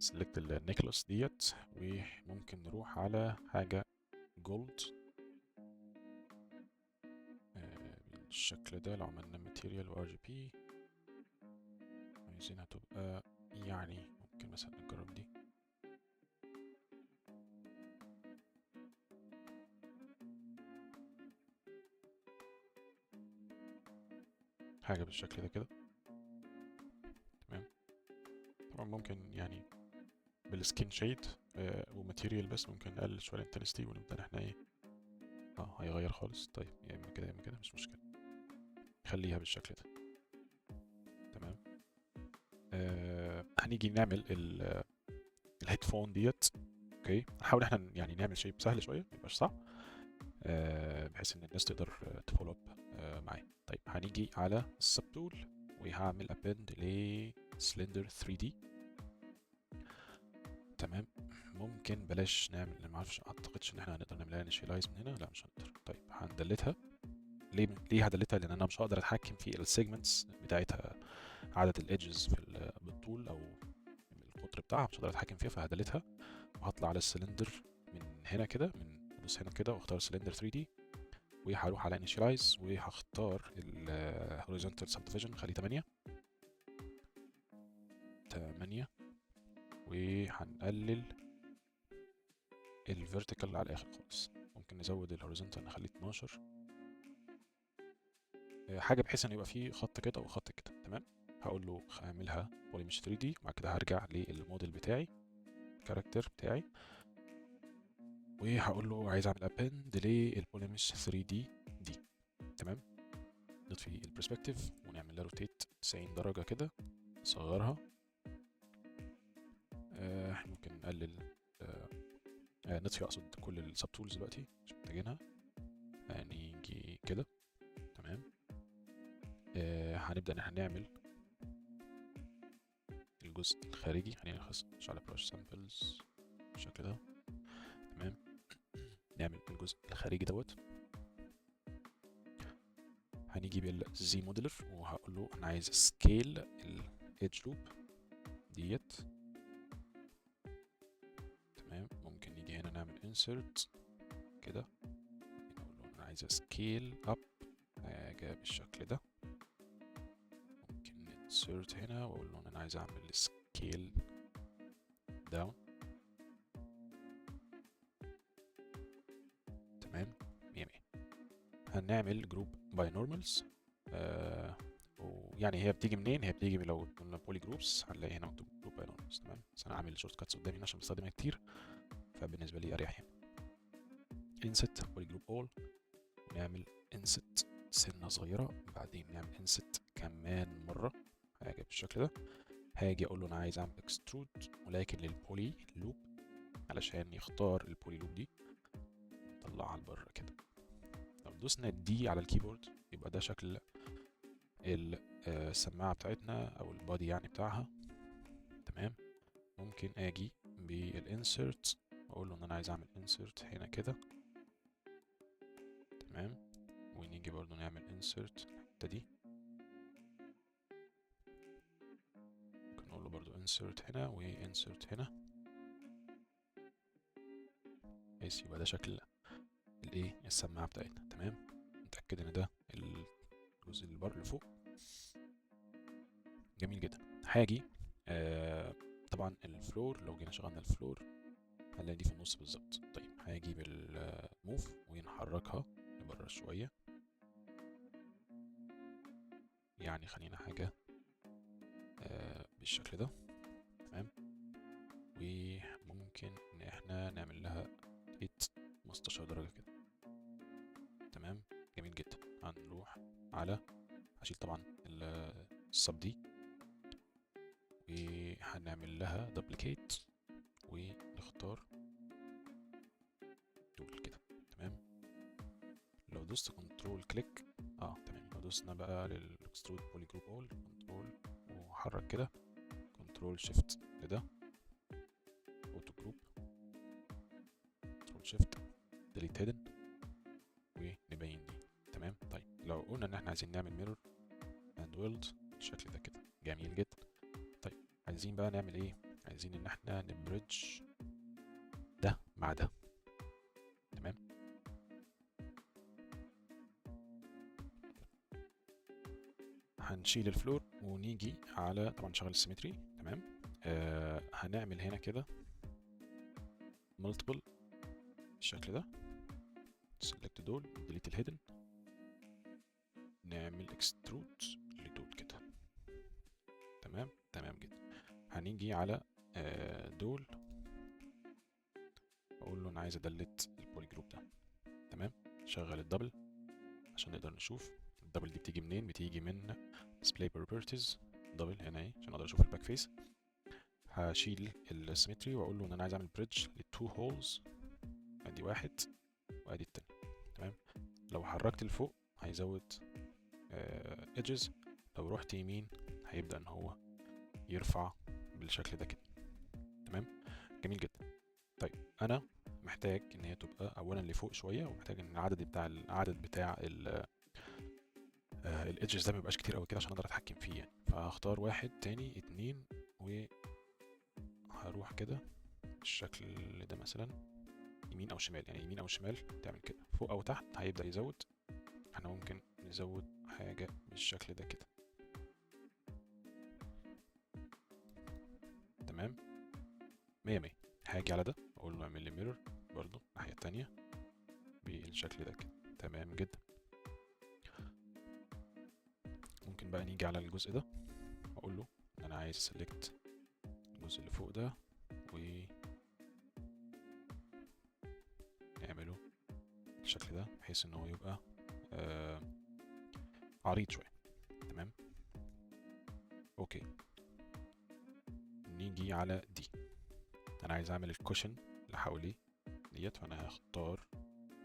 select ال necklace ديت، وممكن نروح على حاجة gold بالشكل ده. لو عملنا material و RGB عايزينها تبقى يعني ممكن مثلا نجرب دي. حاجة بالشكل ده كده. تمام. طبعا ممكن يعني بال skin shade و material، بس ممكن نقلل شوية ال intensity ونبدأ احنا ايه هيغير خالص. طيب يا اما كده يا اما كده، مش مشكلة، خليها بالشكل ده. تمام. هنيجي نعمل ال headphone ديت. okay، نحاول احنا يعني نعمل shape سهل شوية، ما يبقاش صعب، بحيث ان الناس تقدر ت follow up معايا. طيب هنيجي على ال subtool وهعمل append ل cylinder 3D. تمام. ممكن بلاش نعمل، ما اعرفش، اعتقدش ان احنا هنقدر نعملها initialize من هنا، لا مش هنقدر. طيب هن delete ها. ليه ه delete ها؟ لان انا مش هقدر اتحكم في ال segments بتاعتها، عدد ال edges في بالطول او القطر بتاعها مش هقدر اتحكم فيها، فه delete ها وهطلع على السلندر من هنا كده، من ادوس هنا كده واختار cylinder 3D، وهروح على initialize وهختار ال horizontal subdivision خليه 8 8، وهنقلل ال vertical على الاخر خالص. ممكن نزود ال horizontal نخليه 12، حاجة بحيث ان يبقى فيه خط كده وخط كده. تمام. هقول له هعملها polymesh 3D، وبعد كده هرجع للموديل بتاعي، ال character بتاعي، وهقول له عايز اعمل append لل polymesh 3D دي. تمام. نطفي ال perspective ونعمل لها rotate 90 درجه كده، نصغرها. ممكن نقلل نطفي اقصد كل ال subtools دلوقتي مش محتاجينها. نيجي كده. تمام. هنبدأ ان احنا نعمل الجزء الخارجي. خلينا نخش على brush samples بالشكل ده. تمام. نعمل الجزء الخارجي دوت. هنيجي بال ZModeler وهقول له انا عايز scale ال edge loop ديت. تمام. ممكن نيجي هنا نعمل insert كده، نقول له انا عايز scale up حاجة بالشكل ده. ممكن insert هنا واقول له انا عايز اعمل scale down. تمام. 100 100. هنعمل group by normals. ويعني هي بتيجي منين؟ هي بتيجي لو قلنا polygroups هنلاقي هنا مكتوب group by normals. تمام. بس انا عامل shortcuts قدامي عشان بستخدمها كتير، فبالنسبه لي اريح يعني. inset polygroup all، ونعمل inset سنة صغيرة، بعدين نعمل inset كمان مرة حاجة بالشكل ده. هاجي اقول له انا عايز اعمل extrude ولكن لل poly loop، علشان يختار ال poly loop دي نطلعها لبره كده. لو دوسنا D على ال keyboard يبقى ده شكل السماعة بتاعتنا او ال body يعني بتاعها. تمام. ممكن اجي بال insert واقول له ان انا عايز اعمل insert هنا كده. تمام. ونيجي برضو نعمل insert الحتة دي، ممكن نقول له برضو insert هنا و insert هنا، بحيث يبقى ده شكل الايه السماعة بتاعتنا. تمام. نتأكد ان ده الجزء اللي بره اللي فوق. جميل جدا. هاجي طبعا ال floor، لو جينا شغلنا ال floor هنلاقي دي في النص بالظبط. طيب هاجي بال move ونحركها لبره شوية، يعني خلينا حاجة بالشكل ده. تمام. وممكن ان احنا نعمل لها rotate 15 درجة كده. تمام. جميل جدا. هنروح على، هشيل طبعا ال sub D وهنعمل لها duplicate ونختار دول كده. تمام. لو دوست control click، تمام. لو دوسنا بقى لل extrude polygroup all، control وحرك كده، control shift لده، auto group، control shift delete hidden، ونبين دي. تمام. طيب لو قلنا ان احنا عايزين نعمل mirror and weld بالشكل ده كده، جميل جدا. طيب عايزين بقى نعمل ايه؟ عايزين ان احنا ن bridge ده مع ده. تمام، هنشيل ال floor ونيجي على طبعا نشغل ال symmetry. تمام، هنعمل هنا كده multiple بالشكل ده، select دول، delete ال hidden، نعمل extrude لدول كده. تمام، تمام جدا. هنيجي على دول، اقول له انا عايز ا delete ال polygroup ده. تمام، شغل ال double عشان نقدر نشوف ال double دي بتيجي منين. بتيجي من display properties double هنا اهي، عشان اقدر اشوف ال back face. هشيل ال symmetry واقول له ان انا عايز اعمل bridge لل two holes، ادي واحد وادي التاني. تمام، لو حركت لفوق هيزود edges، لو رحت يمين هيبدأ ان هو يرفع بالشكل ده كده. تمام، جميل جدا. طيب انا محتاج ان هي تبقى اولا لفوق شوية، ومحتاج ان العدد بتاع ال edges ده ما يبقاش كتير قوي كده عشان اقدر اتحكم فيه يعني. فهختار واحد تاني اتنين، وهروح كده بالشكل ده مثلا يمين او شمال، يعني يمين او شمال تعمل كده، فوق او تحت هيبدأ يزود. احنا ممكن نزود حاجة بالشكل ده كده. تمام، مية مية. هاجي على ده اقول له اعمل لي mirror برضو الناحية التانية بالشكل ده كده. تمام جدا. ممكن بقى نيجي على الجزء ده اقول له ان انا عايز select الجزء اللي فوق ده و نعمله بالشكل ده بحيث ان هو يبقى عريض شوية. تمام، okay. نيجي على دي، انا عايز اعمل ال cushion اللي حواليه ديت، فانا هختار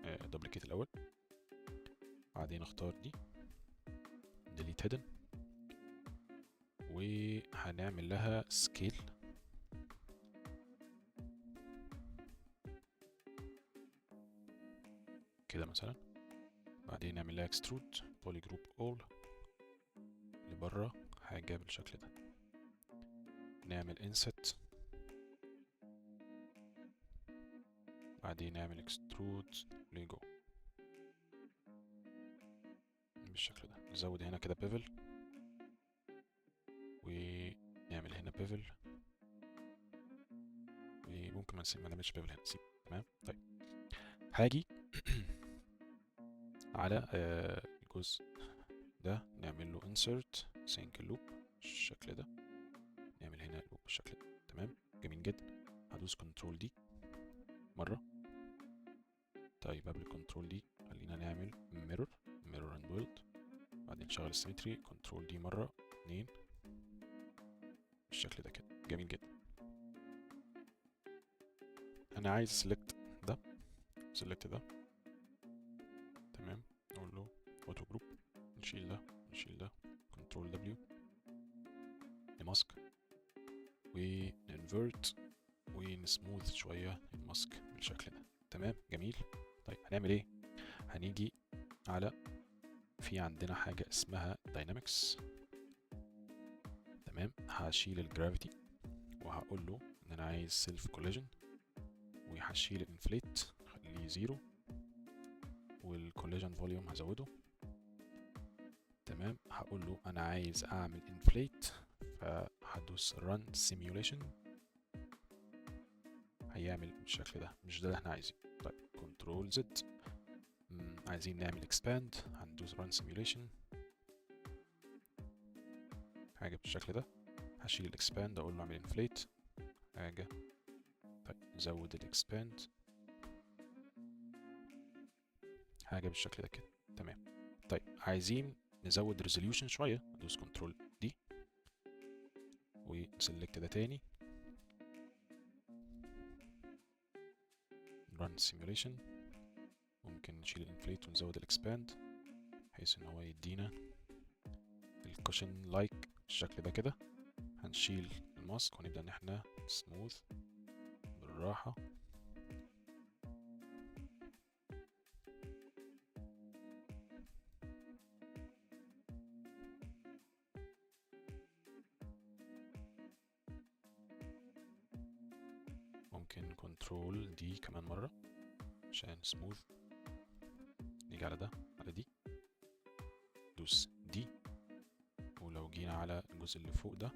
duplicate الاول، بعدين اختار دي delete hidden، وهنعمل لها scale كده مثلا، بعدين نعمل لها extrude polygroup all لبره حاجة بالشكل ده، نعمل inset، بعدين نعمل extrude لجوه بالشكل ده، نزود هنا كده bevel ونعمل هنا bevel، وممكن ما نعملش bevel هنا، سيب. تمام، طيب هاجي على الجزء ده نعمل له insert single loop بالشكل ده، نعمل هنا loop بالشكل ده. تمام، جميل جدا. هدوس control D مرة. طيب قبل control D خلينا نعمل mirror mirror and weld، بعدين نشغل ال symmetry control D مرة اتنين بالشكل ده كده. جميل جدا. انا عايز select ده select ده. تمام، اقول له auto group، نشيل ده نشيل ده، control W ن mask ون invert ون smooth شوية ال mask بالشكل ده. تمام، جميل. طيب هنعمل ايه؟ هنيجي على في عندنا حاجة اسمها dynamics. تمام، هشيل ال gravity وهقول له ان انا عايز self collision، وهشيل ال inflate خليه zero، وال collision volume هزوده. تمام، هقول له انا عايز اعمل inflate، فهدوس run simulation، هيعمل بالشكل ده، مش ده اللي احنا عايزينه. طيب control Z، عايزين نعمل expand، هندوس run simulation حاجة بالشكل ده، هشيل ال expand اقول له اعمل inflate حاجة. طيب نزود ال expand حاجة بالشكل ده كده. تمام، طيب عايزين نزود resolution شوية، ندوس control D ون select ده تاني run simulation، ممكن نشيل ال inflate ونزود ال expand بحيث ان هو يدينا ال cushion like بالشكل ده كده. هنشيل ال mask ونبدأ ان احنا smooth بالراحة. ممكن control D كمان مرة عشان smooth. نيجي على ده، على دي، دوس D. ولو جينا على الجزء اللي فوق ده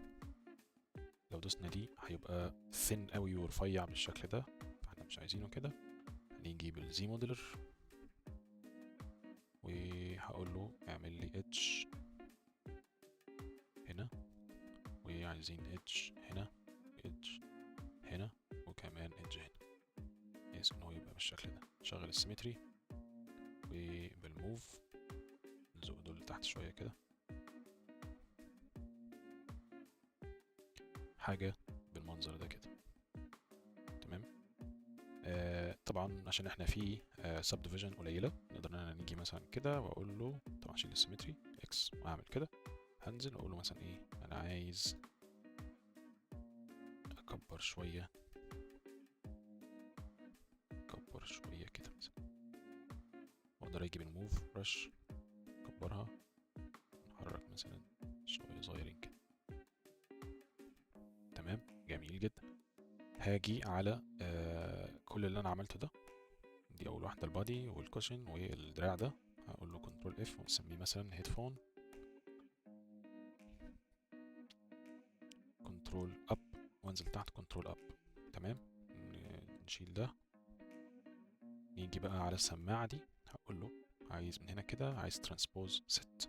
لو دوسنا D هيبقى thin قوي ورفيع بالشكل ده، فاحنا مش عايزينه كده. هنيجي بال ZModeler وهقول له اعمل لي edge هنا، وعايزين edge هنا، edge هنا، وكمان edge هنا، بحيث ان هو يبقى بالشكل ده. نشغل ال symmetry وبال move نزق دول لتحت شوية كده، حاجة بالمنظر ده كده. تمام. طبعا عشان احنا في subdivision قليلة نقدر ان انا نيجي مثلا كده واقول له، طبعا اشيل ال symmetry X واعمل كده، هنزل واقول له مثلا ايه، انا عايز اكبر شوية، اكبر شوية كده مثلا، واقدر اجي بال move brush اكبرها، نحرك مثلا شوية صغيرين كده. تمام، جميل جدا. هاجي على كل اللي انا عملته ده، دي اول واحدة ال body وال cushion والدراع ده، هقول له control F ونسميه مثلا headphone، control up وانزل تحت control up. تمام، نشيل ده. نيجي بقى على السماعة دي، هقول له عايز من هنا كده، عايز transpose set،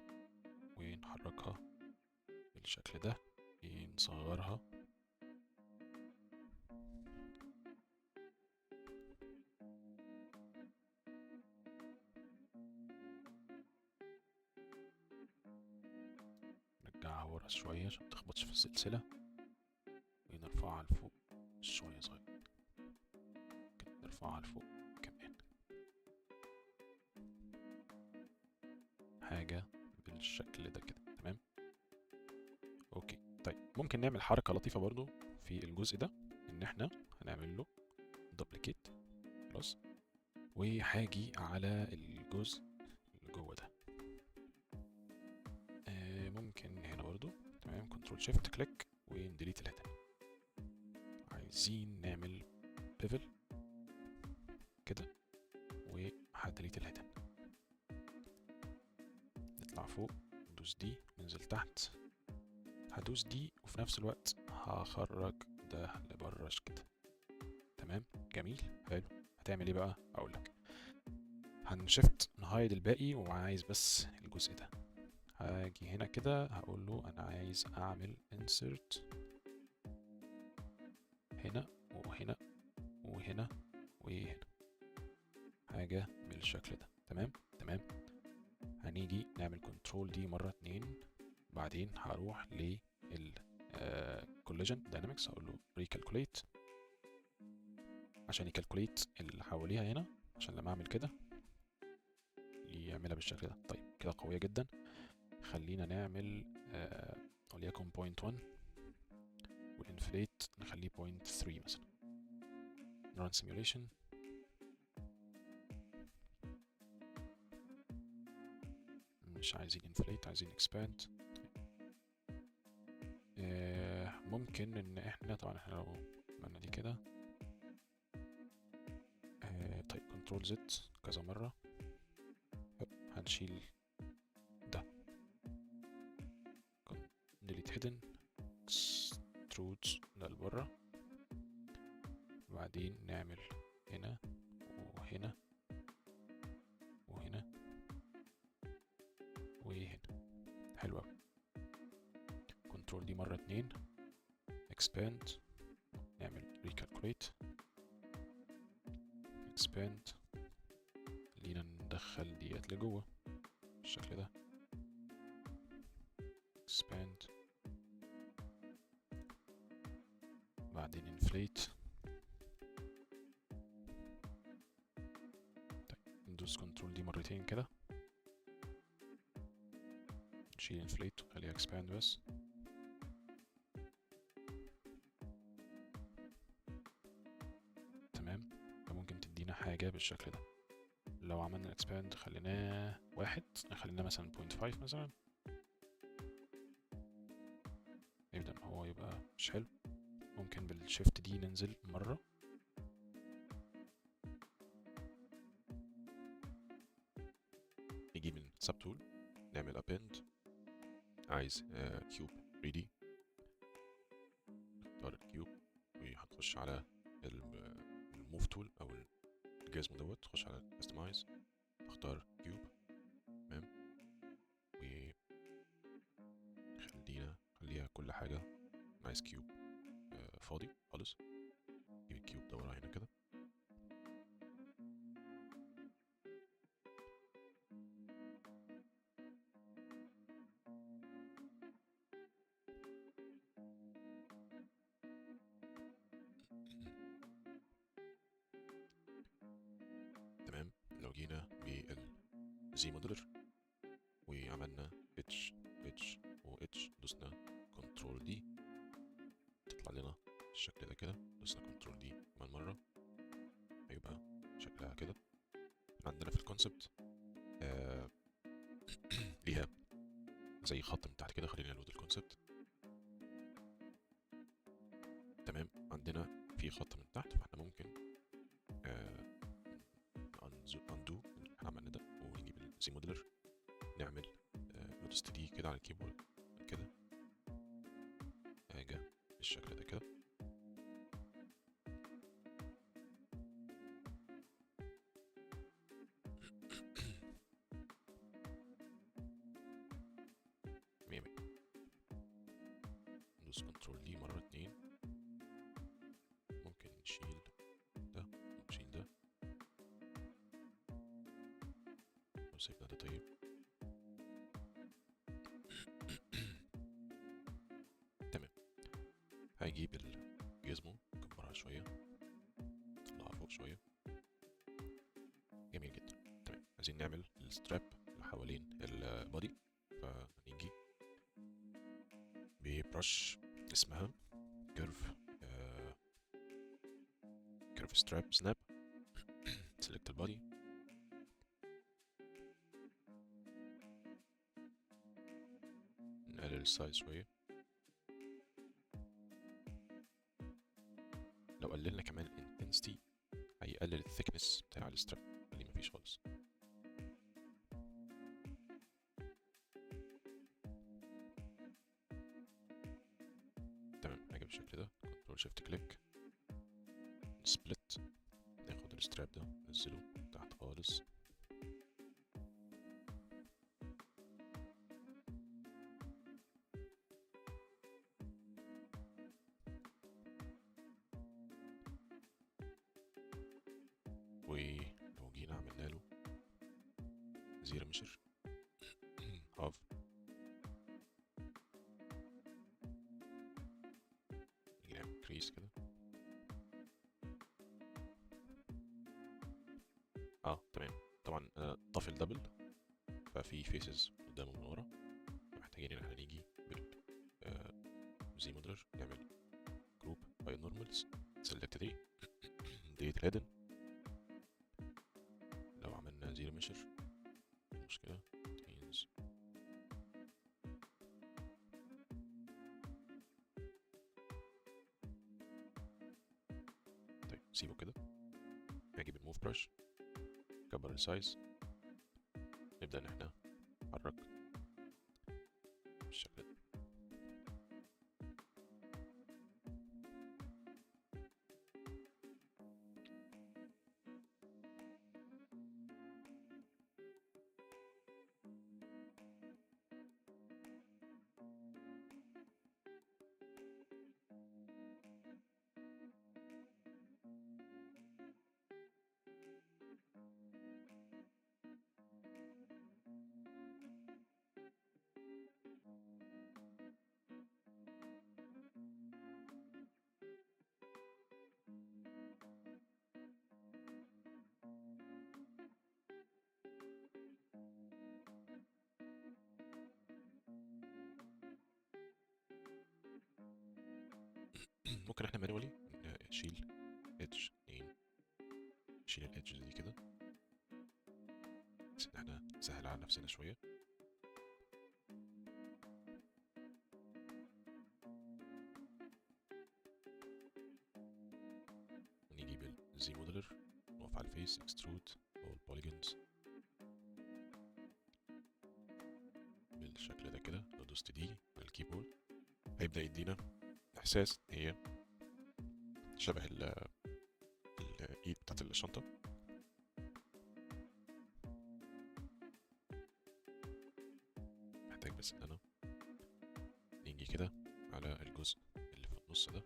ونحركها بالشكل ده، ونصغرها. نرجعها ورا شوية عشان متخبطش في السلسلة، ونرفعها لفوق شوية صغيرة، ممكن نرفعها لفوق كمان، حاجة بالشكل ده كده. تمام، okay. طيب ممكن نعمل حركة لطيفة برضو في الجزء ده، ان احنا هنعمل له duplicate خلاص، وهاجي على الجزء اللي جوه ده، ممكن هنا برضو. تمام، control shift click ون delete ال hidden. عايزين نعمل bevel كده، وه delete ال hidden. نطلع فوق ندوس D، ننزل تحت هدوس D، وفي نفس الوقت هخرج ده لبره كده. تمام، جميل، حلو. هتعمل ايه بقى؟ اقول لك هن shift ن hide الباقي، وعايز بس الجزء ده. هاجي هنا كده هقول له انا عايز اعمل insert هنا وهنا وهنا وهنا، حاجة بالشكل ده. تمام، تمام. هنيجي نعمل control D مرة 2، بعدين هروح لل collision dynamics، هقول له recalculate عشان ي calculate اللي حواليها هنا، عشان لما اعمل كده يعملها بالشكل ده. طيب كده قوية جدا. خلينا نعمل وليكن 0.1، وال inflate نخليه 0.3 مثلا. run simulation. مش عايزين inflate، عايزين expand. ممكن ان احنا طبعا احنا لو عملنا دي كده، طيب control Z كذا مرة، هنشيل ده، delete hidden، extrude ده لبره، وبعدين نعمل هنا وهنا وهنا وهنا. حلو أوي. control D مرة 2، expand، نعمل recalculate، expand، خلينا ندخل ديت لجوه بالشكل ده، expand، بعدين inflate. طيب ندوس control D مرتين كده، نشيل inflate وخليها expand بس. تمام، فممكن تدينا حاجة بالشكل ده. لو عملنا expand خليناه 1، خليناه مثلا 0.5 مثلا، يبدأ ان هو يبقى مش حلو. ممكن بال shift D ننزل مرة subtool، نعمل append، عايز cube 3D، نختار ال cube وهنخش على ال move tool او ال gizmo دوت، نخش على customize، نختار cube. تمام، و خليها كل حاجة عايز cube فاضي خالص. نجيب ال cube ده ورا هنا كده. تمام، لو جينا بال ZModeler وعملنا H H و H، دوسنا control D، تطلع لنا الشكل ده كده. دوسنا control D كمان مرة، هيبقى شكلها كده. عندنا في ال concept ليها زي خط من تحت كده. خلينا ن load ال concept. تمام، عندنا في خط من تحت، فاحنا ممكن undo اللي احنا عملنا ده، ونجيب ال ZModeler، نعمل ندوس D كده على ال keyboard كده، حاجة بالشكل ده كده. مية مية. ندوس control D مرة 2. ممكن نشيل ده ونشيل ده، وسيبنا ده. طيب تمام، هجيب ال gizmo نكبرها شوية، نطلعها فوق شوية. جميل جدا. تمام، عايزين نعمل ال strap اللي حوالين ال body، فهنيجي ب brush اسمها curve، curve strap snap. select ال body، نقلل ال size شوية. لو قللنا كمان ال intensity هيقلل ال thickness بتاع ال strap اللي مفيش خالص. تمام، حاجة بالشكل ده. control shift click، split، ناخد ال strap ده ننزله تحت خالص. ولو جينا عملنا له ZRemesher half، نيجي نعمل crease كده. تمام. طبعا انا طافي ال double، ففي faces قدامه ومن ورا، محتاجين ان احنا نيجي بال ZModeler نعمل group by normals، select دي delete ال hidden. لو عملنا ZRemesher المشكلة تينز. طيب سيبه كده. هجيب ال move brush، نكبر ال size، نبدأ ان احنا نحرك بالشكل ده. ممكن احنا manually نشيل edge 2، نشيل ال edge دي كده، بس ان احنا نسهل على نفسنا شوية. ونيجي بال ZModeler، نقف على ال face، extrude all polygons. بالشكل ده كده. لو دوست D على ال keyboard هيبدأ يدينا احساس ان هي شبه الايد بتاعت الشنطة. محتاج بس ان انا نيجي كده على الجزء اللي في النص ده.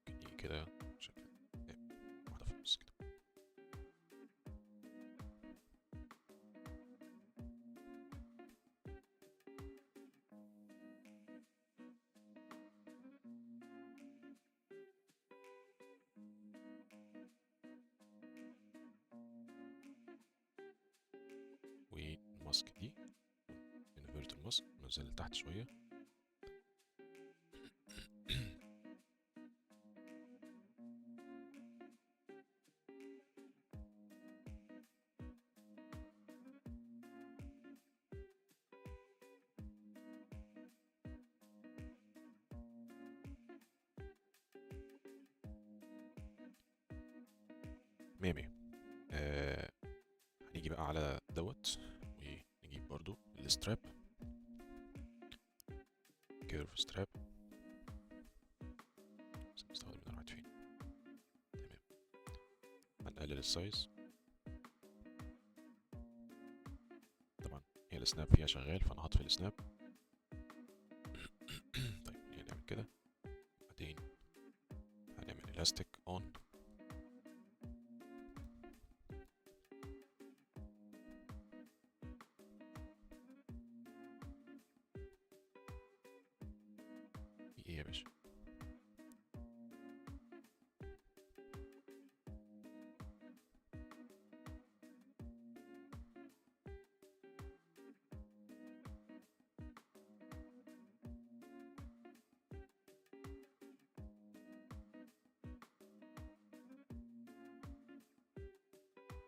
ممكن يجي كده بشكل واحدة في النص كده. وال mask دي invert ال mask ونزل لتحت شوية. مية مية. هنيجي بقى على دوت ونجيب برضو ال strap، curve strap، بس نستخدم هنا راحت فين. تمام، هنقلل ال size. طبعا هي ال snap فيها شغال فانا هطفي ال snap. طيب نعمل كده، بعدين هنعمل elastic on. ايه يا باشا؟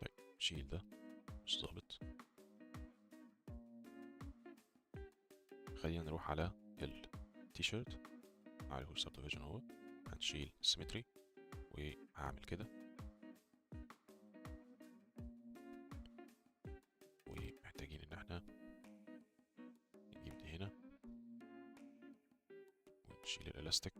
طيب شيل ده مش ظابط. خلينا نروح على التيشيرت، على هو subdivision اهو. هنشيل ال symmetry وهعمل كده، ومحتاجين ان احنا نجيب دي هنا ونشيل الالاستيك.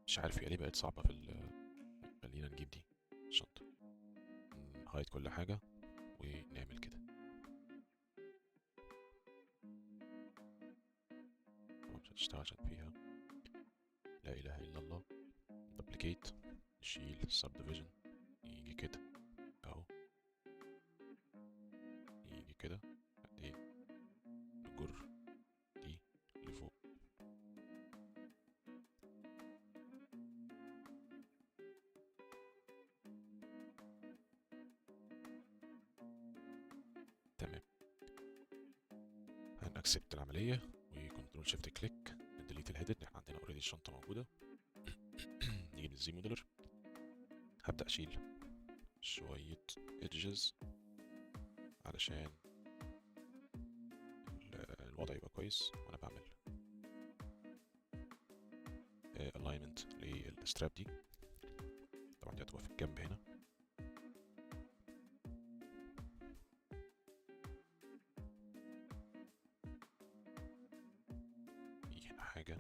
مش عارف هي ليه بقت صعبة في ال. خلينا نجيب دي الشنطة، ن hide كل حاجة ونعمل كده. مش هتشتغل عشان فيها لا إله إلا الله. duplicate، نشيل subdivision، يجي كده أهو، يجي كده، بعدين نجر دي لفوق. تمام، هن accept العملية و control shift click ن delete ال hidden. احنا عندنا already الشنطة موجودة. نيجي لل ZModeler، هبدأ اشيل شوية edges علشان الوضع يبقى كويس وانا بعمل alignment لل strap دي. طبعا دي هتبقى في الجنب هنا. في هنا حاجة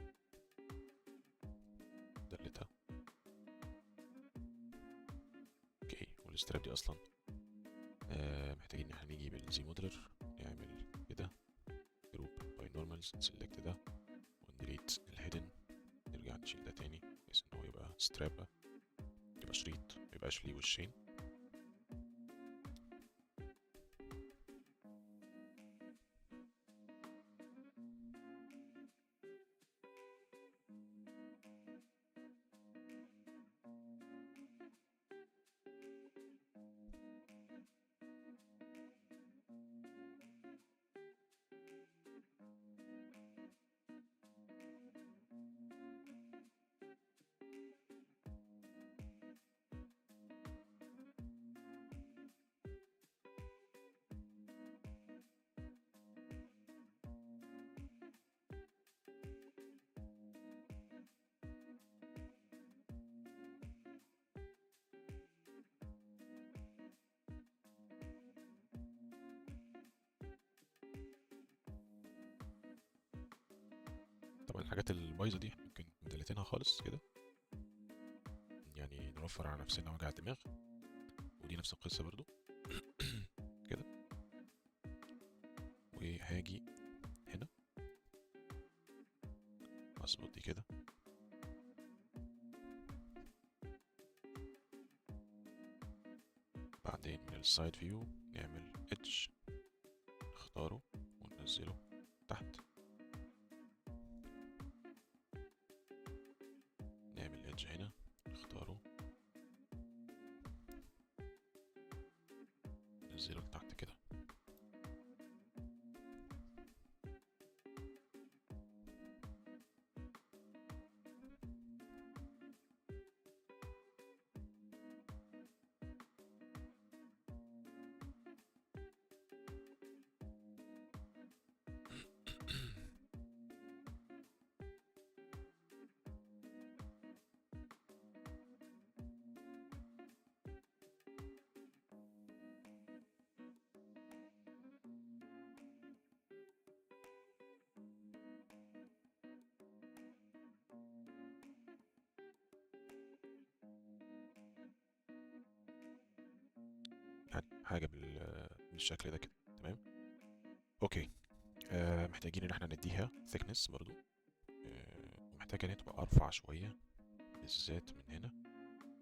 دلتها. okay، وال strap دي اصلا محتاجين ان احنا نيجي بال ZModeler نعمل كده group by normals، ن select ده ون delete ال hidden، نرجع نشيل ده تاني بحيث ان هو يبقى strap، يبقى شريط ميبقاش ليه وشين. طبعا الحاجات البايظه دي ممكن ندلتينها خالص كده، يعني نوفر على نفسنا وجع الدماغ. ودي نفس القصة برضو كده. وهاجي هنا اظبط دي كده. بعدين من ال side view نعمل edge، نختاره وننزله تحت. نعمل edge هنا، نختاره ننزله لتحت كده. يعني حاجة بالشكل ده كده. تمام، okay. محتاجين ان احنا نديها thickness برضو، ومحتاجة ان هي تبقى ارفع شوية بالذات من هنا.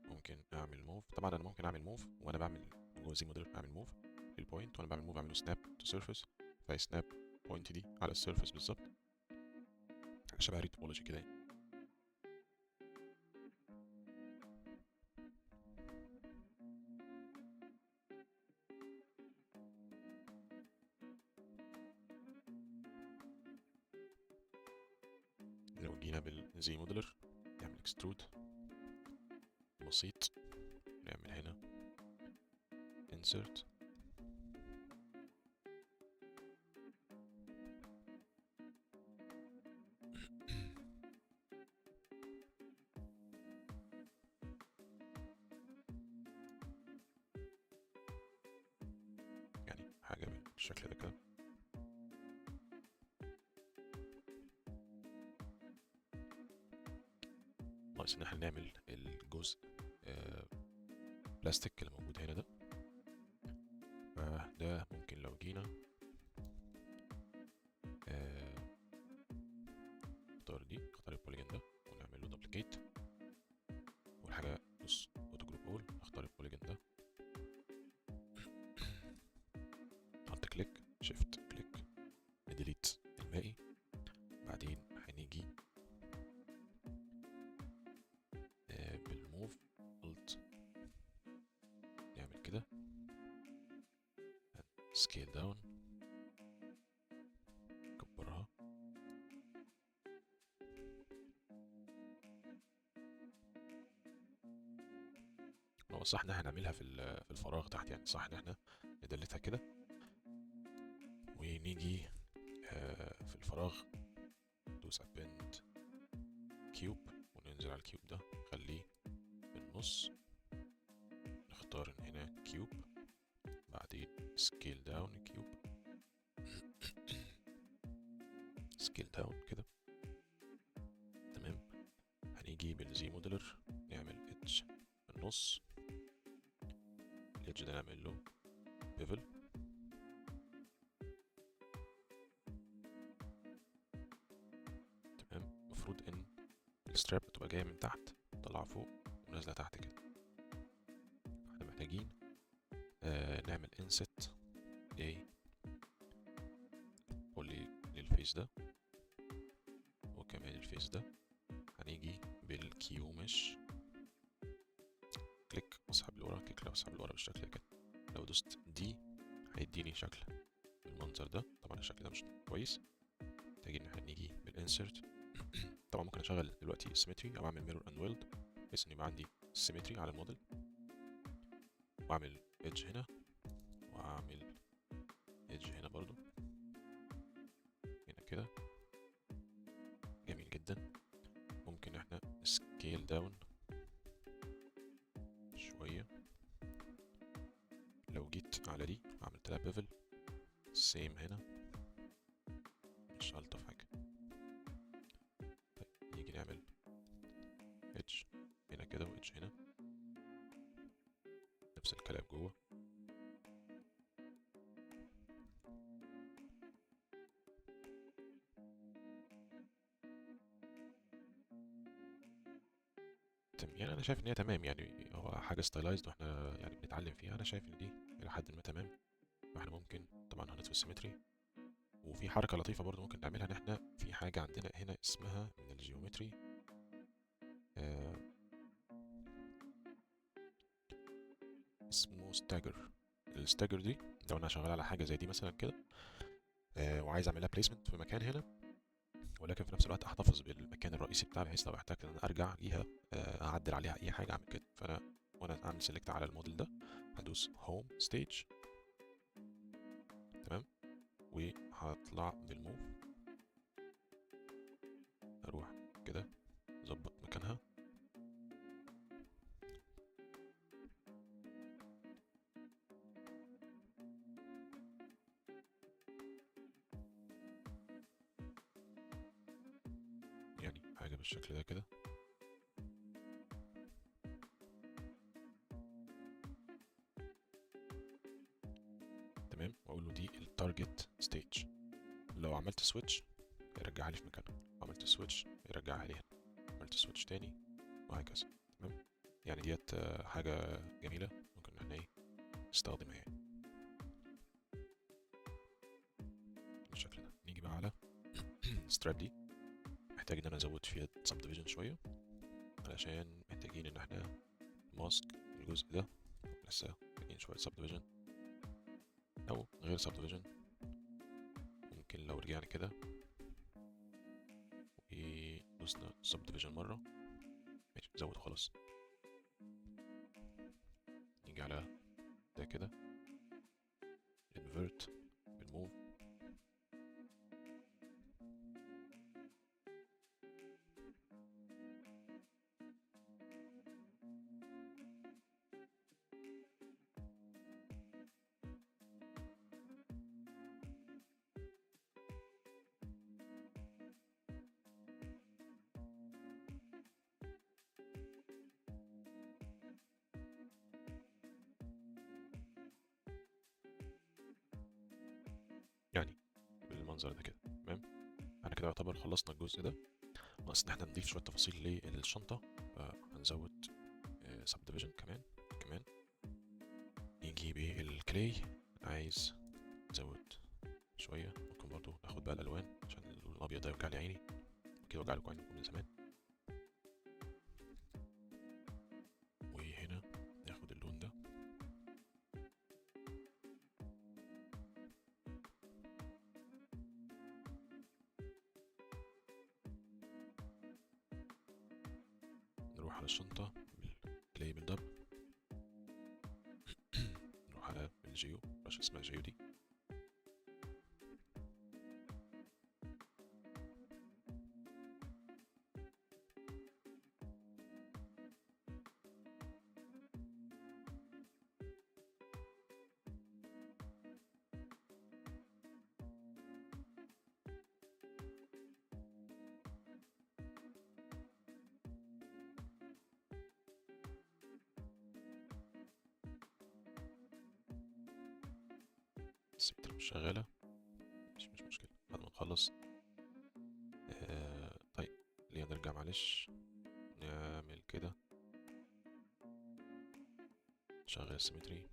ممكن اعمل move، طبعا انا ممكن اعمل move وانا بعمل جوه ZModeler، اعمل move لل point، وانا بعمل move اعمله snap to surface، في snap point دي على ال surface بالظبط، حاجة شبه retopology كده يعني. لو جينا بال ZModeler نعمل extrude بسيط، نعمل هنا insert، يعني حاجة بالشكل ده كده. ناقص ان احنا نعمل الجزء بلاستيك اللي موجود هنا ده. فده ممكن لو جينا نختار دي، نختار ال polygon ده ونعمل له duplicate. اول حاجة بص auto group all، نختار ال polygon ده، نحط click shift click ن delete الباقي. بعدين هنيجي بال move alt نعمل كده scale down، نكبرها. هو صح ان احنا هنعملها في الفراغ تحت، يعني صح ان احنا ندلتها كده ونيجي في الفراغ ندوس append cube وننزل على ال cube ده نخليه في النص، نختار ان هنا cube، بعدين scale down cube، scale down كده. تمام، هنيجي بال ZModeler نعمل edge في النص، ال edge ده نعمل له bevel. تمام، المفروض ان ال strap بتبقى جاية من تحت طالعه فوق ونازلة تحت كده. احنا محتاجين نعمل inset ايه poly لل face ده وكمان ال face ده. هنيجي بال QMesh click واسحب لورا، click واسحب لورا بالشكل كده. لو دوست D هيديني شكل بالمنظر ده. طبعا الشكل ده مش كويس، محتاجين ان احنا نيجي بال insert. طبعا ممكن اشغل دلوقتي symmetry او اعمل mirror and weld بحيث ان يبقى عندي symmetry على الموديل، واعمل edge هنا واعمل edge هنا برضو هنا كده. جميل جدا. ممكن احنا scale down شوية. لو جيت على دي عملت لها bevel same هنا، مش ألطف حاجة. نخش هنا نفس الكلام جوه. يعني انا شايف ان هي تمام، يعني هو حاجة stylized واحنا يعني بنتعلم فيها، انا شايف ان دي الى حد ما تمام. فاحنا ممكن طبعا هنطفي ال symmetry. وفي حركة لطيفة برضو ممكن نعملها، ان احنا في حاجة عندنا هنا اسمها من ال geometry اسمه stagger. ال stagger دي لو انا شغال على حاجة زي دي مثلا كده وعايز اعملها placement في مكان هنا، ولكن في نفس الوقت احتفظ بالمكان الرئيسي بتاعي، بحيث لو احتاجت ان انا ارجع ليها اعدل عليها اي حاجة اعمل كده. فانا وانا اعمل select على الموديل ده هدوس home stage، تمام، وهطلع بال move اروح كده اظبط مكانها. يعني حاجة بالشكل ده كده. تمام، واقول له دي ال target stage. لو عملت switch يرجعها لي في مكانها، عملت switch يرجعها لي هنا، عملت switch تاني وهكذا. تمام، يعني ديت حاجة جميلة ممكن ان احنا ايه نستخدمها يعني بالشكل ده. نيجي بقى على ال strap دي، محتاج ان انا ازود فيها subdivision شوية، علشان محتاجين ان احنا mask الجزء ده، لسه محتاجين شوية subdivision او غير subdivision. ممكن لو رجعنا كده ودوسنا subdivision مرة، ماشي زود خلاص. نيجي على ده كده invert بال move، يعني بالمنظر ده كده. تمام، احنا كده يعتبر خلصنا الجزء ده، ناقص ان احنا نضيف شوية تفاصيل للشنطه، فهنزود subdivision كمان كمان. نيجي بال clay، عايز نزود شوية، ممكن برضو ناخد بقى الالوان عشان اللون الابيض ده يوجع لي عيني، كده وجع لكم عينكم من زمان. وهنا ناخد اللون ده، نروح على الشنطة بال clay build up، نروح على ال geo، brush اسمها geo دي، ال symmetry مش شغالة، مش مشكلة بعد ما نخلص. طيب ليه نرجع معلش نعمل كده، نشغل ال symmetry.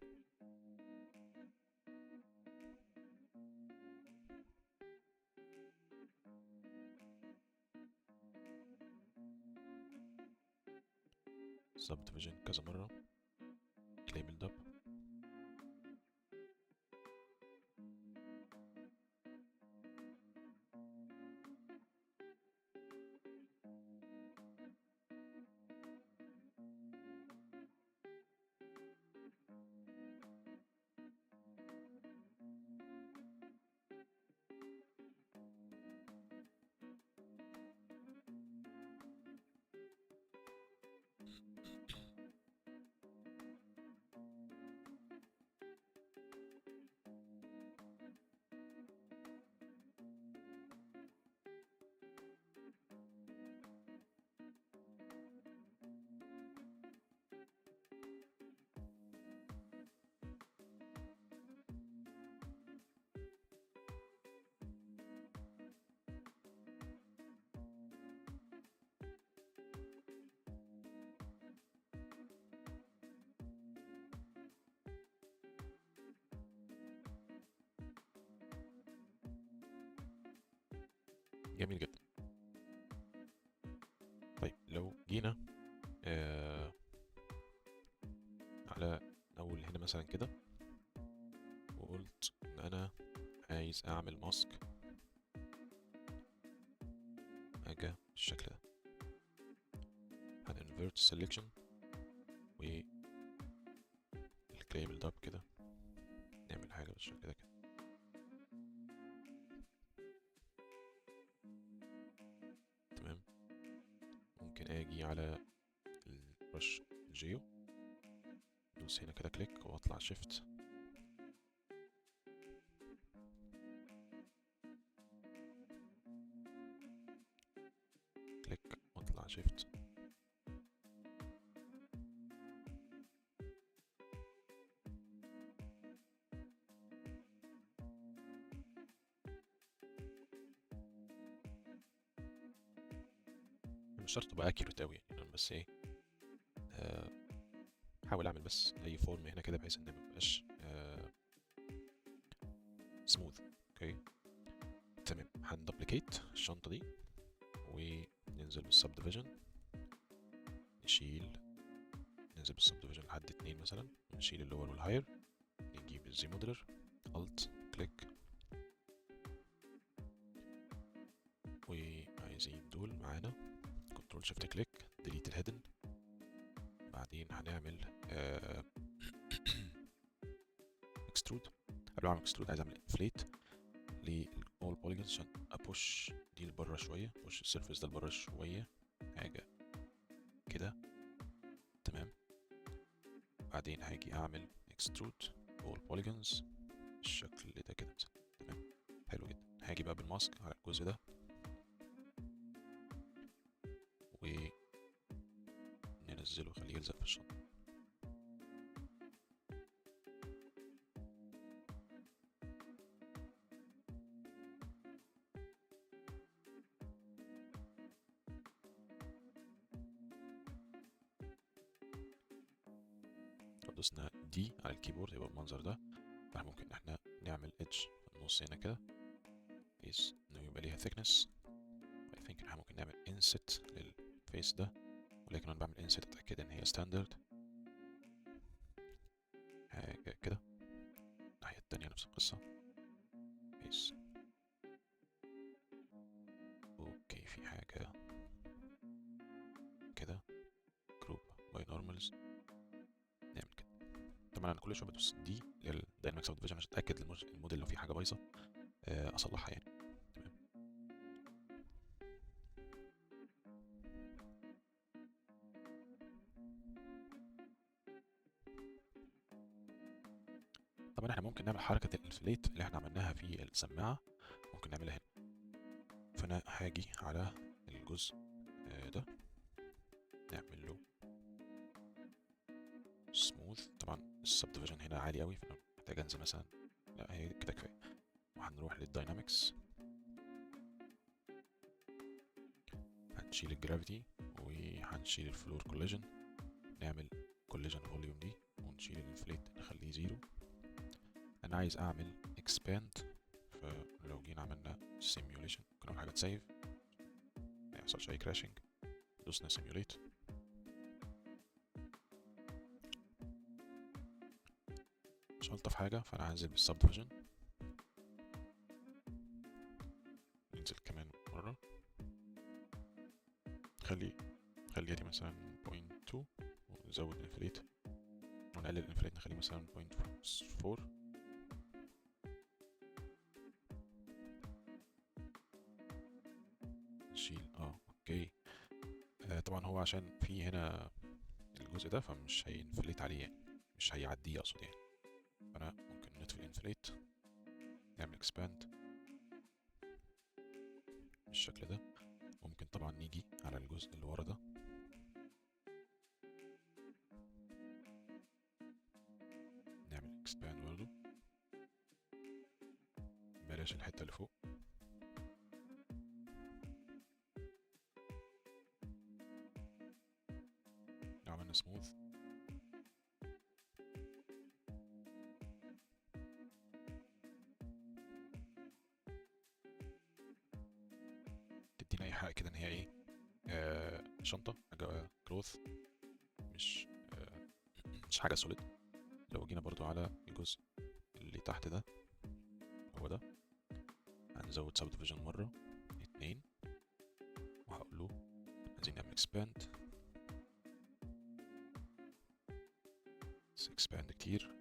subdivision كذا مرة، clay build up، جميل جدا. طيب لو جينا على اول هنا مثلا كده، وقلت ان انا عايز اعمل mask حاجة بالشكل ده، هن invert selection و ال cable ده كده، نعمل حاجة بالشكل ده كده. تمام. ممكن اجي على ال brush geo، ادوس هنا كده click واطلع shift، click واطلع shift. مش شرط تبقى accurate قوي يعني، انا بس ايه احاول اعمل بس اي form هنا كده بحيث ان ما يبقاش smooth. okay تمام. هن duplicate الشنطة دي وننزل بال subdivision، نشيل، ننزل بال subdivision لحد 2 مثلا، ونشيل ال lower وال higher، نجيب ال ZModeler، alt click، وعايزين دول معانا، control shift click، delete ال hidden. بعدين هنعمل extrude. قبل ما اعمل extrude عايز اعمل inflate لل all polygons عشان ا push دي لبره شوية، push ال surface ده لبره شوية، حاجة كده. تمام. بعدين هاجي اعمل extrude all polygons بالشكل ده كده مثلا. تمام، حلو جدا. هاجي بقى بال mask على الجزء ده وننزله، خليه يلزق في الشنطة. لو دوسنا D على ال keyboard يبقى بالمنظر ده. فاحنا ممكن احنا نعمل edge في النص هنا كده بحيث انه يبقى ليها thickness. I think احنا ممكن نعمل inset لل face ده، ولكن انا بعمل inset اتاكد ان هي standard حاجة كده. الناحية التانية نفس القصة face. okay في حاجة كده group by normals، نعمل كده. طبعا انا كل شوية بدوس D لل dynamic subdivision عشان اتاكد الموديل لو في حاجة بايظة اصلحها يعني. تمام. طبعا احنا ممكن نعمل حركة ال inflate اللي احنا عملناها في السماعة، ممكن نعملها هنا. فانا هاجي على الجزء ده نعمل له smooth. طبعا ال subdivision هنا عالي قوي، فانا محتاج انزل مثلا، لا هي كده كفاية. وهنروح لل dynamics، هنشيل ال gravity وهنشيل ال floor collision، نعمل collision volume دي، ونشيل ال inflate نخليه zero. انا عايز اعمل expand، فلو جينا عملنا simulation ممكن اول حاجة ت save ما يحصلش اي crashing. دوسنا simulate، مش الطف حاجة، فانا هنزل بال subdivision، ننزل كمان مرة، خليها دي مثلا 0.2، ونزود ال inflate ونقلل ال inflate نخليه مثلا 0.4. نشيل okay. طبعا هو عشان في هنا الجزء ده فمش هي inflate عليه يعني، مش هيعديه اقصد يعني. فانا ممكن نطفي ال inflate، نعمل expand بالشكل ده. ممكن طبعا نيجي على الجزء اللي ورا ده، نعمل expand برضو، بلاش الحتة اللي فوق. لو عملنا سموث مدينا ايحاء كده ان هي ايه، شنطة، حاجة cloth، مش حاجة solid. لو جينا برضو على الجزء اللي تحت ده، هو ده، هنزود subdivision مرة 2، وهقول له عايزين نعمل expand، بس expand كتير.